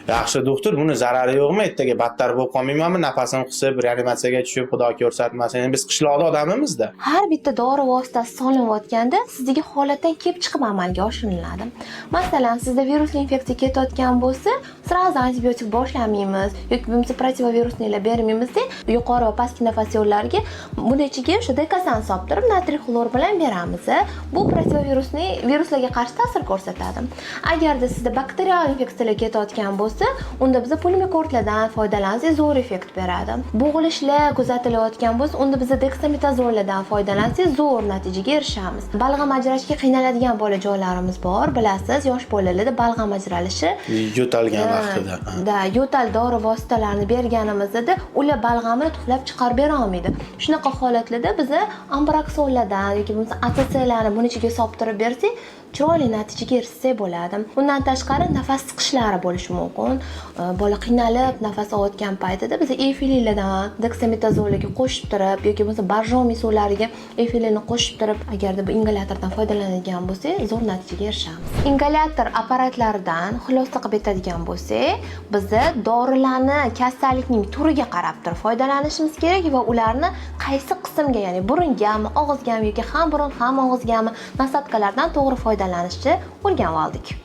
Yaxshi, doktor, buni zarari yo'qmi? Ertaga battar bo'lib qolmaymanmi? Nafasim qisib, reanimatsiyaga tushib, xudo ko'rsatmasin. Endi biz qishloqda odamimizda. Har bitta dori vositasi solinayotganda sizdagi holatdan kelib chiqib amalga oshiriladi. Masalan, sizda virusli infeksiya ketayotgan bo'lsa, сразу antibiotik boshlamaymiz yoki bo'lmasa противовирусный lar bermaymizda, yuqori va pastki nafas yo'llariga buni ichiga o'sha dekasan solib turib, natriy xlor bilan beramiz. Bu противовирусный, viruslarga qarshi ta'sir ko'rsatadi. Agarda sizda bakterial infeksiyalar ketayotgan bo'lsa, unda biz pulmikortlardan foydalansak, zo'r effekt beradi. Bo'g'ilishlar kuzatilayotgan bo'lsa, unda biz deksametazonlardan foydalansak, zo'r natijaga erishamiz. Balg'am ajrashga qiynaladigan bolajonlarimiz bor, bilasiz, yosh bolalarda balg'am ajralishi yo'talgan vaqtida. Да, yo'tal dori vositalarini berganimizda ular balg'amni tuflab chiqarib bera olmaydi. Shunaqa holatlarda biza ambroksollardan yoki bo'lmasa ATSlarni buni ichiga solib turib bersak, chiroyli natijaga erishsak bo'ladi. Undan tashqari, nafas siqishlari bo'lishi mumkin. Bola qiynalib nafas olayotgan paytida biz eufillinlardan deksametazolga qo'shib turib yoki bo'lmasa borjomi suvlariga eufillini qo'shib turib, agarda bu ingalyatordan foydalanadigan bo'lsak, zo'r natijaga erishamiz. Ingalyator apparatlaridan xulosa qilib aytadigan bo'lsak, biza dorilarni kasallikning turiga qarab turib foydalanishimiz kerak va ularni qaysi qismga, ya'ni burungami, og'izgami yoki ham burun, ham og'izgami, насадка lardan to'g'ri foydalanishni o'rganib oldik.